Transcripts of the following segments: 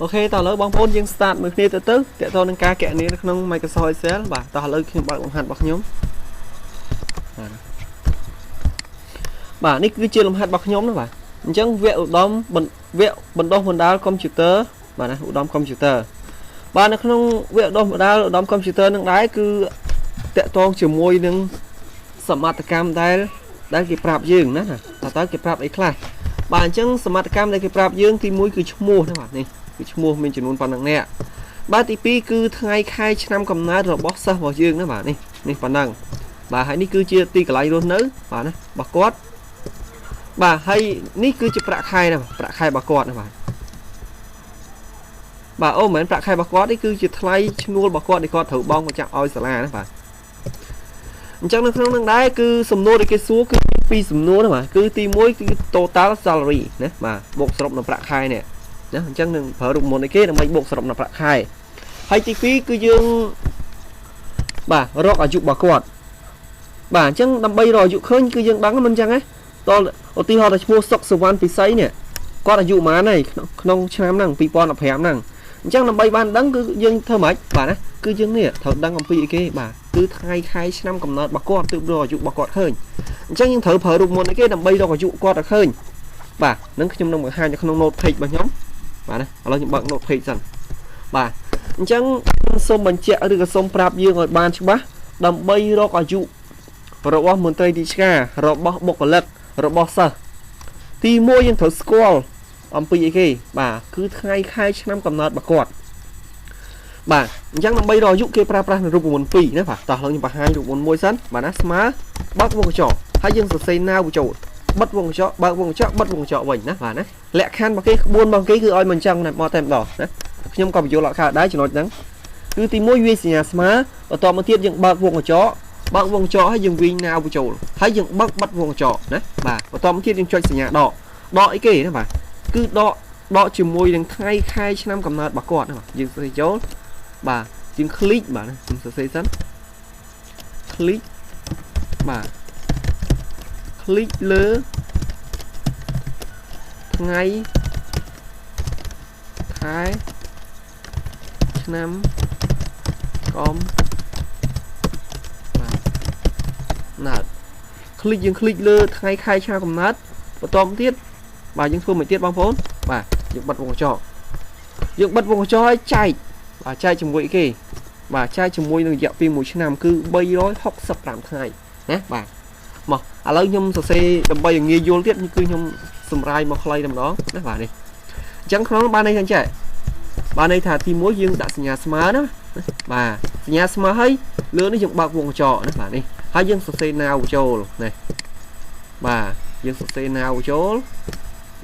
OK តោះឥឡូវបងប្អូនយើង start មួយគ្នាទៅទៅតើតើនឹងការកណនានៅក្នុង Microsoft Excel បាទតោះឥឡូវខ្ញុំបើកលំហាត់របស់ខ្ញុំបាទបាទនេះគឺជាលំហាត់របស់ខ្ញុំណាបាទអញ្ចឹងវគ្គឧត្តមវគ្គបណ្ដុះបណ្ដាលកុំព្យូទ័របាទណាឧត្តមកុំព្យូទ័របាទនៅក្នុងវគ្គបណ្ដុះបណ្ដាលឧត្តមកុំព្យូទ័រនឹងដែរគឺតកតងជាមួយនឹងសមត្ថកម្មដែលគេប្រាប់យើងណាតើតើគេប្រាប់អីខ្លះបាទអញ្ចឹងសមត្ថកម្មដែលគេប្រាប់យើងទី1គឺឈ្មោះណាបាទនេះគឺឈ្មោះមានចំនួនប៉ុណ្ណឹងអ្នកបាទទី2គឺថ្ងៃខែឆ្នាំកំណើតរបស់សិស្សរបស់យើងណាបាទនេះនេះប៉ុណ្ណឹងបាទហើយនេះគឺជាទីកន្លែងរស់នៅបាទណារបស់គាត់បាទហើយនេះគឺជាប្រាក់ខែណាប្រាក់ខែរបស់គាត់ណាបាទបាទអូមិនមែនប្រាក់ខែរបស់គាត់នេះគឺជាថ្លៃឈ្នួលរបស់គាត់ដែលគាត់ត្រូវបង់មកចាក់ឲ្យសាលាណាបាទអញ្ចឹងនៅក្នុងនឹងដែរគឺសំណួរដែលគេសួរគឺពីរសំណួរណាបាទគឺទី1គឺ total salary ណាបាទបូកសរុបនៅប្រាក់ខែនេះណាអញ្ចឹងនឹងប្រើរូបមន្តអីគេដើម្បីបូកសរុបនៅប្រាក់ខែហើយទី2គឺយើងបាទរកអាយុរបស់គាត់បាទអញ្ចឹងដើម្បីរកអាយុឃើញគឺយើងដឹងមិនអញ្ចឹងទេតឧទាហរណ៍ថាឈ្មោះសុកសវណ្ណពិសីនេះគាត់អាយុប៉ុន្មានហើយក្នុងឆ្នាំហ្នឹង2015ហ្នឹងអញ្ចឹងដើម្បីបានដឹងគឺយើងធ្វើម៉េចបាទណាគឺយើងនេះត្រូវដឹងអំពីអីគេបាទគឺថ្ងៃខែឆ្នាំកំណើតរបស់គាត់ទើបរកអាយុរបស់គាត់ឃើញអញ្ចឹងយើងត្រូវប្រើរូបមន្តអីគេដើម្បីរកអាយុគាត់ឲ្យឃើញបាទនឹងខ្ញុំនឹងបង្ហាញនៅក្នុង note page របស់ខ្ញុំបាទណាឥឡូវខ្ញុំបើក note page សិនបាទអញ្ចឹងខ្ញុំសូមបញ្ជាក់ឬក៏សូមប្រាប់យើងឲ្យបានច្បាស់ដើម្បីរកអាយុរបស់មន្ត្រីរាជការរបស់បុគ្គលិករបស់សិស្សទី1យើងត្រូវស្គាល់អំពីអីគេបាទគឺថ្ងៃខែឆ្នាំកំណើតរបស់គាត់បាទអញ្ចឹងដើម្បីរកអាយុគេប្រើប្រាស់នៅរូបមន្ត2ណាបាទតោះឥឡូវខ្ញុំបង្ហាញរូបមន្តមួយសិនបាទណាស្មើបើកវងកញ្ចក់ហើយយើងសរសេរណាវបញ្ចូលបិទវងកញ្ចក់បើកវងកញ្ចក់បិទវងកញ្ចក់វិញណាបាទណាលក្ខខណ្ឌរបស់គេក្បួនរបស់គេគឺឲ្យមិនអញ្ចឹងមកតែម្ដងណាខ្ញុំក៏បញ្យល់អត់កើតដែរចំណុចហ្នឹងគឺទី1វាសញ្ញាស្មើបន្ទាប់មកទៀតយើងបើកវងកញ្ចក់បើកវងកញ្ចក់ហើយយើងវិញណាវបញ្ចូលហើយយើងបើកបិទវងកញ្ចក់ណាបាទបន្ទាប់មកទៀតយើងចុចសញ្ញាដកដកអីគេណាបាទគឺដកដកជាមួយនឹងថ្ងៃខែឆ្នាំកំណើតរបស់គាត់ណាបាទយើងសរសេរចូលបាទយើង click បាទខ្ញុំសរសេរសិន click បាទ click លើថ្ងៃខែឆ្នាំកំបាទណើត click យើង click លើថ្ងៃខែឆ្នាំកំណើតបន្តមកទៀតបាទយើងធ្វើមួយទៀតបងប្អូនបាទយើងបិទវងកញ្ចក់យើងបិទវងកញ្ចក់ឲ្យចែកបាទចែកជាមួយគេបាទចែកជាមួយនឹងរយៈពេល1ឆ្នាំគឺ365ថ្ងៃណាបាទមកឥឡូវខ្ញុំសរសេរដើម្បីឲ្យងាយយល់ទៀតគឺខ្ញុំសម្រាយមកខ្លីតែម្ដងណាបាទនេះអញ្ចឹងក្នុងបានន័យថាចេះបានន័យថាទី1យើងដាក់សញ្ញាស្មើណាបាទសញ្ញាស្មើហើយលើនេះយើងបើកវងកញ្ចក់ណាបាទនេះហើយយើងសរសេរណាវចូលណាបាទយើងសរសេរណាវចូល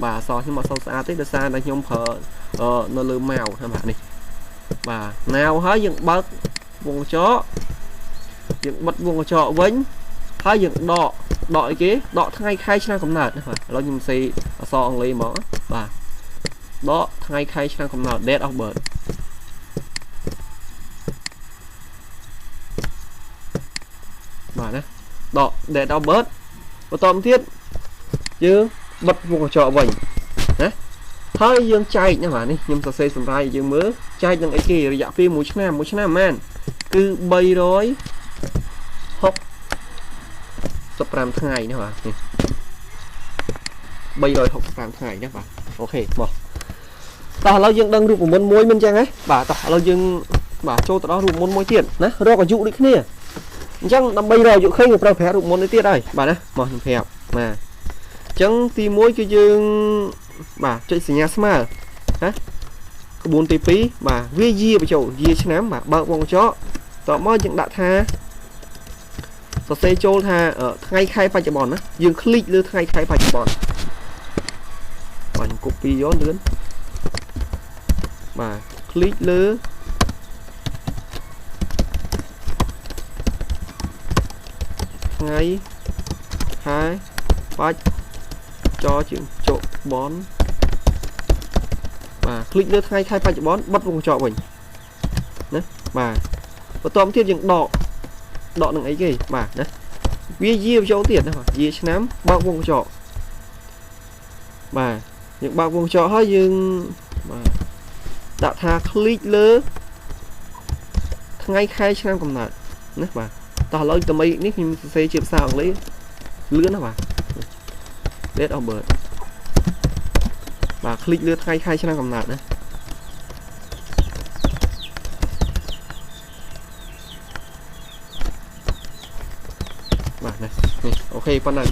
បាទអក្សរខ្ញុំអត់សូវស្អាតទេដោយសារតែខ្ញុំប្រើនៅលើម៉ៅណាបាទនេះបាទណាវហើយយើងបើកវងកញ្ចក់យើងបិទវងកញ្ចក់វិញហើយយើងដកដកអីគេដកថ្ងៃខែឆ្នាំកំណើតណាបាទឥឡូវខ្ញុំសេអក្សរអង់គ្លេសហ្មងបាទដកថ្ងៃខែឆ្នាំកំណើត date of birth បាទណាដក date of birth បន្តមកទៀតយើងបិទវងកញ្ចក់វិញណាហើយយើងចែកណាបាទនេះខ្ញុំសរសេរសម្រាប់ឲ្យយើងមើលចែកនឹងអីគេរយៈពេល1ឆ្នាំ1ឆ្នាំប៉ុន្មានគឺ365ថ្ងៃណាបាទនេះ365ថ្ងៃណាបាទអូខេមកតោះឥឡូវយើងដឹងរូបមន្តមួយមិនចឹងហ៎បាទតោះឥឡូវយើងបាទចូលទៅដល់រូបមន្តមួយទៀតណារកអាយុដូចគ្នាអញ្ចឹងដើម្បីរកអាយុឃើញយើងប្រើប្រាស់រូបមន្តនេះទៀតហើយបាទណាមកខ្ញុំប្រាប់បាទអញ្ចឹងទី1គឺយើងបាទចុចសញ្ញាស្មើណាក្បួនទី2បាទវាយាបញ្ចូលយាឆ្នាំបាទបើកវងកញ្ចក់តមកយើងដាក់ថាសរសេរចូលថាថ្ងៃខែបច្ចុប្បន្នណាយើង click លើថ្ងៃខែបច្ចុប្បន្នបាទខ្ញុំ copy យកលឿនបាទ click លើថ្ងៃខែបច្ចចជាងចុបនបាទ click លើថ្ងៃខែបច្ចុប្បន្នបិទវងកញ្ចក់វិញណាបាទបន្តមកទៀតយើងដកដកនឹងអីគេបាទណាវាយាចូលទៀតណាបាទយាឆ្នាំបើកវងកញ្ចក់បាទយើងបើកវងកញ្ចក់ហើយយើងបាទ ដាក់ថា click លើថ្ងៃខែឆ្នាំកំណើតណាបាទតោះឥឡូវដើម្បីនេះខ្ញុំសរសេរជាភាសាអង់គ្លេសលឿនណាបាទ date of birth បាទ click លើថ្ងៃខែឆ្នាំកំណើតណាបាទនេះអូខេប៉ុណ្ណឹង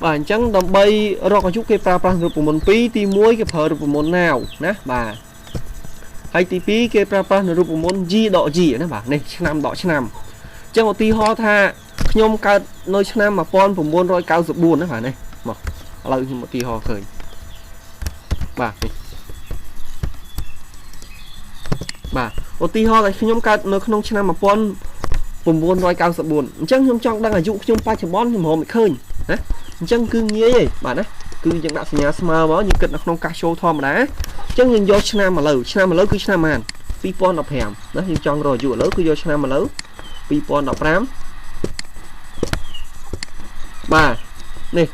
បាទអញ្ចឹងដើម្បីរកអាយុគេប្រើប្រាស់រូបមន្ត2ទី1គេប្រើរូបមន្ត now ណាបាទហើយទី2គេប្រើប្រាស់នៅរូបមន្ត G ដក G ណាបាទនេះឆ្នាំដកឆ្នាំអញ្ចឹងឧទាហរណ៍ថាខ្ញុំកើតនៅឆ្នាំ1994ណាបាទនេះមកឥឡូវខ្ញុំឧទាហរណ៍ឃើញបាទនេះបាទឧទាហរណ៍ថាខ្ញុំកើតនៅក្នុងឆ្នាំ1994អញ្ចឹងខ្ញុំចង់ដឹងអាយុខ្ញុំបច្ចុប្បន្នខ្ញុំរកមិនឃើញណាអញ្ចឹងគឺងាយឯងបាទណាគឺយើងដាក់សញ្ញាស្មើមកយើងគិតនៅក្នុងកាសចូលធម្មតាអញ្ចឹងយើងយកឆ្នាំឥឡូវឆ្នាំឥឡូវគឺឆ្នាំប៉ុន្មាន2015ណាយើងចង់រកអាយុឥឡូវគឺយកឆ្នាំឥឡូវ2015បាទនេះ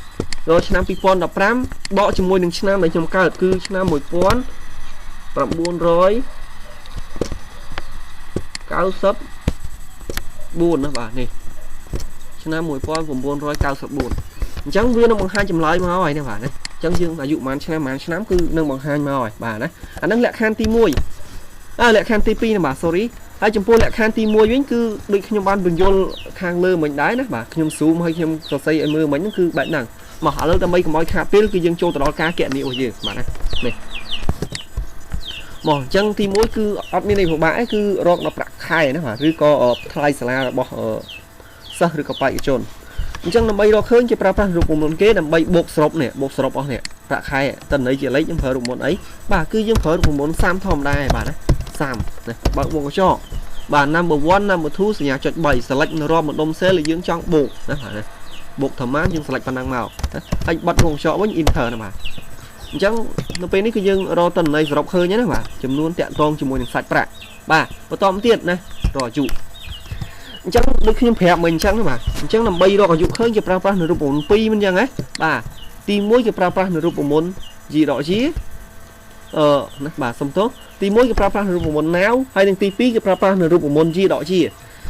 រកឆ្នាំ2015ដកជាមួយនឹងឆ្នាំដែលខ្ញុំកើតគឺឆ្នាំ1994ណាបាទនេះឆ្នាំ1994អញ្ចឹងវានឹងបង្ហាញចម្លើយមកហើយណាបាទណាអញ្ចឹងយើងអាយុប៉ុន្មានឆ្នាំប៉ុន្មានឆ្នាំគឺនឹងបង្ហាញមកហើយបាទណាអានឹងលក្ខខណ្ឌទី1លក្ខខណ្ឌទី2ណាបាទ sorry ហើយចំពោះលក្ខខណ្ឌទី1វិញគឺដូចខ្ញុំបានបញ្យល់ខាងលើមិញដែរណាបាទខ្ញុំ zoom ហើយខ្ញុំសរសេរឲ្យមើលមិញហ្នឹងគឺបែបហ្នឹងមកឥឡូវដើម្បីកុំឲ្យខាតពេលគឺយើងចូលទៅដល់ការគណនារបស់យើងបាទណានេះមកអញ្ចឹងទី1គឺអត់មានអីពិបាកទេគឺរកដល់ប្រាក់ខែណាបាទឬក៏ថ្លៃសាលារបស់សិស្សឬក៏បេក្ខជនអញ្ចឹងដើម្បីរកឃើញគេប្រើប្រាស់រូបមន្តគេដើម្បីបូកសរុបនេះបូកសរុបអស់នេះប្រាក់ខែតន័យជាលេខយើងប្រើរូបមន្តអីបាទគឺយើងប្រើរូបមន្ត30ធម្មតាឯងបាទណា30ណាបើកវងកញ្ចក់បាទ number 1 number 2សញ្ញាចុច3 select នៅរាប់ម្ដុំ cell ដែលយើងចង់បូកណាបាទណាបូកធម្មតាយើង select ប៉ុណ្ណឹងមកហើយបិទវងកញ្ចក់វិញ enter ណាបាទអញ្ចឹងនៅពេលនេះគឺយើងរកតន័យសរុបឃើញណាបាទចំនួនតាក់ទងជាមួយនឹងសាច់ប្រាក់បាទបន្តមកទៀតណារកអាយុអញ្ចឹងដូចខ្ញុំប្រាប់មិញអញ្ចឹងណាបាទអញ្ចឹងដើម្បីរកអាយុឃើញគេប្រើប្រាស់នៅរូបមន្ត2មិនអញ្ចឹងហ៎បាទទី1គេប្រើប្រាស់នៅរូបមន្ត G ដក G ណាបាទសុំទោសទី1គេប្រើប្រាស់នៅរូបមន្ត now ហើយនិងទី2គេប្រើប្រាស់នៅរូបមន្ត G ដក G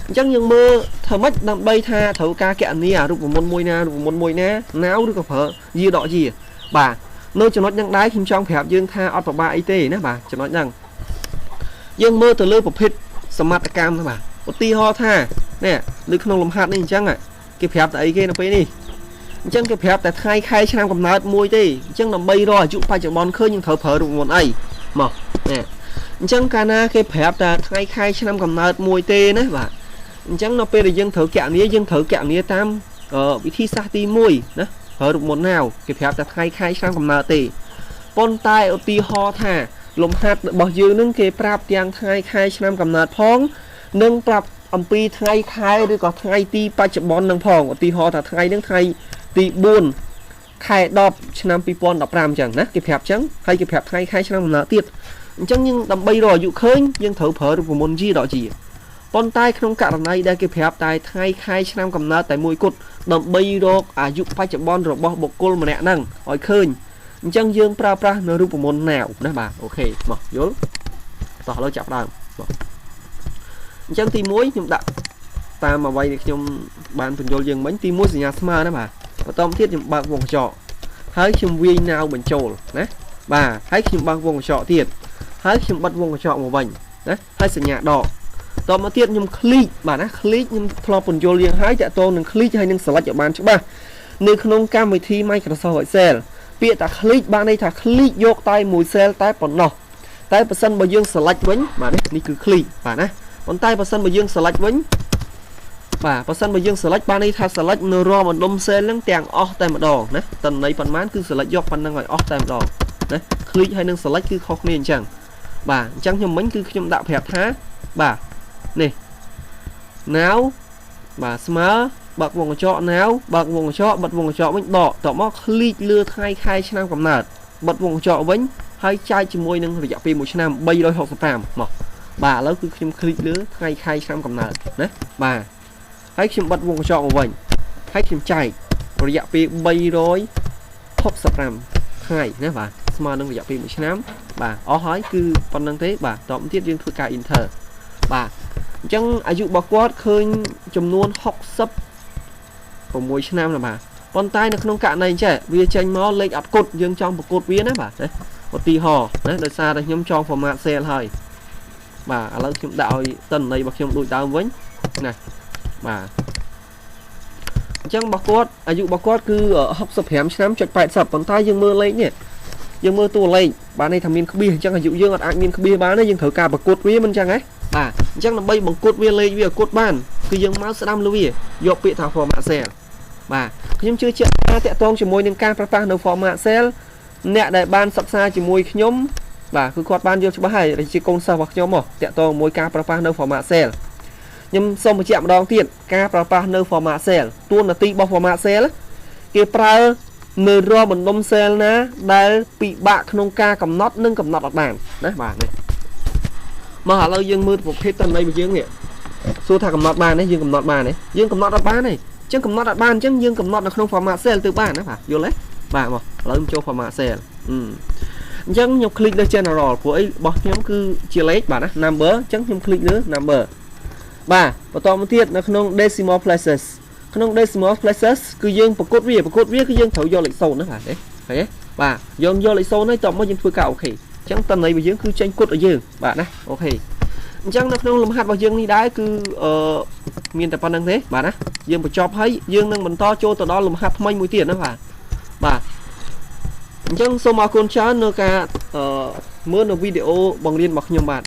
អញ្ចឹងយើងមើលធ្វើម៉េចដើម្បីថាត្រូវការគណនារូបមន្តមួយណារូបមន្តមួយណា now ឬក៏ប្រើ G ដក G បាទនៅចំណុចហ្នឹងដែរខ្ញុំចង់ប្រាប់យើងថាអត់ពិបាកអីទេណាបាទចំណុចហ្នឹងយើងមើលទៅលើប្រភេទសមត្ថកម្មណាបាទឧទាហរណ៍ថានេះនៅក្នុងលំហាត់នេះអញ្ចឹងគេប្រាប់តែអីគេនៅពេលនេះអញ្ចឹងគេប្រាប់តែថ្ងៃខែឆ្នាំកំណើតមួយទេអញ្ចឹងដើម្បីរកអាយុបច្ចុប្បន្នឃើញយើងត្រូវប្រើរូបមន្តអីមកនេះអញ្ចឹងកាលណាគេប្រាប់តែថ្ងៃខែឆ្នាំកំណើតមួយទេណាបាទអញ្ចឹងនៅពេលដែលយើងត្រូវគណនាយើងត្រូវគណនាតាមវិធីសាស្ត្រទី1ណាប្រើរូបមន្តណាវគេប្រាប់តែថ្ងៃខែឆ្នាំកំណើតទេប៉ុន្តែឧទាហរណ៍ថាលំហាត់របស់យើងនឹងគេប្រាប់ទាំងថ្ងៃខែឆ្នាំកំណើតផងនិងប្រាប់អំពីថ្ងៃខែឬក៏ថ្ងៃទីបច្ចុប្បន្ននឹងផងឧទាហរណ៍ថាថ្ងៃនឹងថ្ងៃទី4ខែ10ឆ្នាំ2015អញ្ចឹងណាគេប្រាប់អញ្ចឹងហើយគេប្រាប់ថ្ងៃខែឆ្នាំកំណើតទៀតអញ្ចឹងយើងដើម្បីរកអាយុឃើញយើងត្រូវប្រើរូបមន្ត G ដក G ប៉ុន្តែក្នុងករណីដែលគេប្រាប់តែថ្ងៃខែឆ្នាំកំណើតតែមួយគត់ដើម្បីរកអាយុបច្ចុប្បន្នរបស់បុគ្គលម្នាក់ហ្នឹងឲ្យឃើញអញ្ចឹងយើងប្រើប្រាស់នៅរូបមន្តណាវណាបាទអូខេមកយល់តោះឥឡូវចាប់ដើមមកអញ្ចឹងទី1ខ្ញុំដាក់តាមអ្វីដែលខ្ញុំបានបញ្យល់យើងមិញទី1សញ្ញាស្មើណាបាទបន្តមកទៀតខ្ញុំបើកវងកញ្ចក់ហើយខ្ញុំវាយណាវបញ្ចូលណាបាទហើយខ្ញុំបើកវងកញ្ចក់ទៀតហើយខ្ញុំបិទវងកញ្ចក់មកវិញណាហើយសញ្ញាដកតមកទៀតខ្ញុំ click បាទណា click ខ្ញុំធ្លាប់បញ្យល់យើងហើយតាក់ទងនឹង click ហើយនឹង select ឲ្យបានច្បាស់នៅក្នុងកម្មវិធី Microsoft Excel ពាក្យថា click បានន័យថា click យកតែមួយ cell តែប៉ុណ្ណោះតែបើសិនបើយើង select វិញបាទនេះគឺ click បាទណាប៉ុន្តែបើសិនបើយើង select វិញបាទបើសិនបើយើង select បានន័យថា select នៅរាល់បណ្ដុំ cell ហ្នឹងទាំងអស់តែម្ដងណាតន័យប៉ុន្មានគឺ select យកប៉ុណ្ណឹងឲ្យអស់តែម្ដងណា click ហើយនឹង select គឺខុសគ្នាអញ្ចឹងបាទអញ្ចឹងខ្ញុំមិញគឺខ្ញុំដាក់ប្រាប់ថាបាទនេះ now បាទស្មើបើកវងកញ្ចក់ now បើកវងកញ្ចក់បិទវងកញ្ចក់វិញដកតមក click លើថ្ងៃខែឆ្នាំកំណើតបិទវងកញ្ចក់វិញហើយចែកជាមួយនឹងរយៈពេល1ឆ្នាំ365មកបាទឥឡូវគឺខ្ញុំ click លើថ្ងៃខែឆ្នាំកំណើតណាបាទហើយខ្ញុំបិទវងកញ្ចក់មកវិញហើយខ្ញុំចែករយៈពេល365ថ្ងៃណាបាទ ស្មើនឹងរយៈពេល1ឆ្នាំបាទអស់ហើយគឺប៉ុណ្្នឹងទេបាទតទៅទៀតយើងធ្វើការ enter បាទអញ្ចឹងអាយុរបស់គាត់ឃើញចំនួន66ឆ្នាំណាបាទប៉ុន្តែនៅក្នុងករណីចេះវាចេញមកលេខអត់គុតយើងចង់ប្រកួតវាណាបាទណាឧទាហរណ៍ណាដោយសារតែខ្ញុំចង់ format cell ហើយបាទឥឡូវខ្ញុំដាក់ឲ្យតន័យរបស់ខ្ញុំដូចដើមវិញណាបាទអញ្ចឹងរបស់គាត់អាយុរបស់គាត់គឺ65ឆ្នាំចុច80ប៉ុន្តែយើងមើលលេខនេះយើងមើលតួលេខបាទនេះថាមានក្បៀសអញ្ចឹងអាយុយើងអត់អាចមានក្បៀសបានទេយើងត្រូវការប្រកួតវាមិនអញ្ចឹងហ៎បាទអញ្ចឹងដើម្បីបង្កត់វាលេខវាឲ្យកត់បានគឺយើងមកស្ដាំលើវាយកពាក្យថា format cell បាទខ្ញុំជឿជាក់ថាតាក់ទងជាមួយនឹងការប្រើប្រាស់នៅ format cell អ្នកដែលបានសិក្សាជាមួយខ្ញុំបាទគឺគាត់បានយល់ច្បាស់ហើយជាកូនសិស្សរបស់ខ្ញុំមកតាក់ទងជាមួយការប្រើប្រាស់នៅ format cell ខ្ញុំសូមបញ្ជាក់ម្ដងទៀតការប្រើប្រាស់នៅ format cell តួនាទីរបស់ format cell គេប្រើនៅរាល់បណ្ដុំ cell ណាដែលពិបាកក្នុងការកំណត់និងកំណត់អត់បានណាបាទនេះមកឥឡូវយើងមើលប្រភេទតន័យរបស់យើងនេះសួរថាកំណត់បានទេយើងកំណត់បានទេយើងកំណត់អត់បានទេអញ្ចឹងកំណត់អត់បានអញ្ចឹងយើងកំណត់នៅក្នុង format cell ទៅបានណាបាទយល់ទេបាទមកឥឡូវខ្ញុំចូល format cell អញ្ចឹងខ្ញុំ click លើ general ព្រោះអីរបស់ខ្ញុំគឺជាលេខបាទណា number អញ្ចឹងខ្ញុំ click លើ number បាទបន្តមកទៀតនៅក្នុង decimal places ក្នុង decimal places គឺយើងប្រកួតវាប្រកួតវាគឺយើងត្រូវយកលេខ0ណាបាទទេឃើញទេបាទយើងយកលេខ0ហើយតមកយើងធ្វើការ OK អញ្ចឹងតន័យរបស់យើងគឺចេញគុតឲ្យយើងបាទណា OK អញ្ចឹងនៅក្នុងលំហាត់របស់យើងនេះដែរគឺអឺមានតែប៉ុណ្្នឹងទេបាទណាយើងបញ្ចប់ហើយយើងនឹងបន្តចូលទៅដល់លំហាត់ថ្មីមួយទៀតណាបាទបាទអញ្ចឹងសូមអរគុណច្រើននៅការមើលនៅវីដេអូបង្រៀនរបស់ខ្ញុំបាទ។